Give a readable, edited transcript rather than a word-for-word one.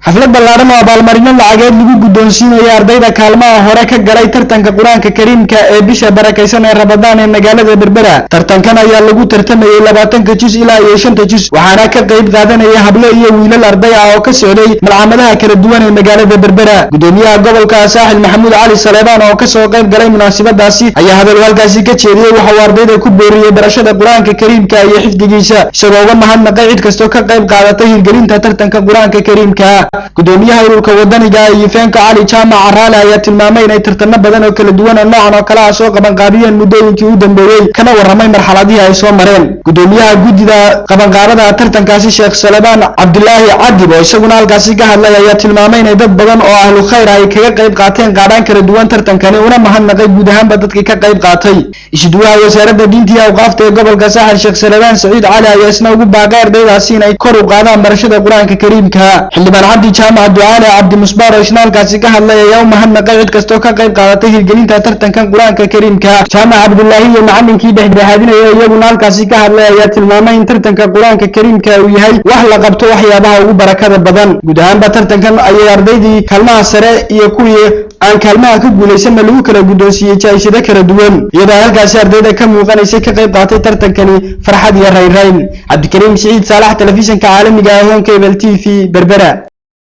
Xaflad ballaaran oo abaalmarino lacageed lagu guddoonsiinayo ardayda kaalmaha hore ka galay tartanka Qur-aanka Kariimka ee bisha barakaysan ee Ramadaan ee magaalada Berbera. Tartankan ayaa lagu tartamayay 20-ka juz ilaa iyo 5-ta juz, waxaana ka qayb qaadanaya hablo iyo wiilal arday ah oo ka socday malcamadaha kala duwan ee magaalada Berbera. Gudoomiyaha gobolka Saaxil, Maxamuud Cali Saleebaan, oo kasoo qayb galay munaasabadaasi ayaa hadal halkaasi ka jeediyey. Waxa uu ardayda ku booriyey barashada Qur-aanka Kariimka iyo xifdigiisa, isagoo uga mahadnaqay cid kastoo ka qayb qaadatay hirgelinta tartanka Qur-aanka Kariimka. Gudoomiyaha ururka wadaniga Yifeenka, Cali Jaamac Caraale, ayaa tilmaamay inay tartano badan oo kala duwan oo noocan oo kale ah soo qabanqaabiyeen muddooyinkii u dambeeyey, kana warramay marxaladihii ay soo mareen. Gudoomiyaha guddida qabanqaabada tartankaasi, Sheekh Salebaan Cabdilaahi Cadib, oo isaguna halkaasi ka hadlay, ayaa tilmaamay inay dad badan oo ahlu khayr ay kaga qayb qaateen qaadhaan kala duwan tartankani, una mahadnaqay guud ahaanba dadkii ka qayb qaatay. Isuduwaha wasaaradda diinta iyo awqaafta ee gobolka Saaxil, Sheekh Salebaan Saciid Cali, ayaa isna ugu baaqay ardaydaasi inay kor u qaadaan barashada Qur-aanka Kariimka. Xildhibaan Cabdi Jaamac Ducaale Cabdi Musbaar, oo isna halkaasi ka hadlay, ayaa u mahadnaqay cid kastoo ka qayb qaadatay hirgelinta tartankan Qur-aanka Kariimka. Jaamac Cabdulaahi iyo macalinkii dhexdhexaadinaya iyaguna halkaasi ka hadlay ayaa tilmaamay in tartanka Qur-aanka Kariimka uu yahay wax la qabto waxyaabaha ugu barakada badan. Guud ahaanba tartankan ayay ardaydii kaalmaha sare iyo kuwii aan kaalmaha ka guulaysanna lagu kala guddoonsiiyey jaa'isado kala duwan, iyadoo halkaasi ardayda ka muuqanaysay ka qayb qaatay tartankani farxad iyo raynrayn. Cabdikariim Siciid Saalax, telefishinka caalamiga ah Horn Cable TV, Berbera.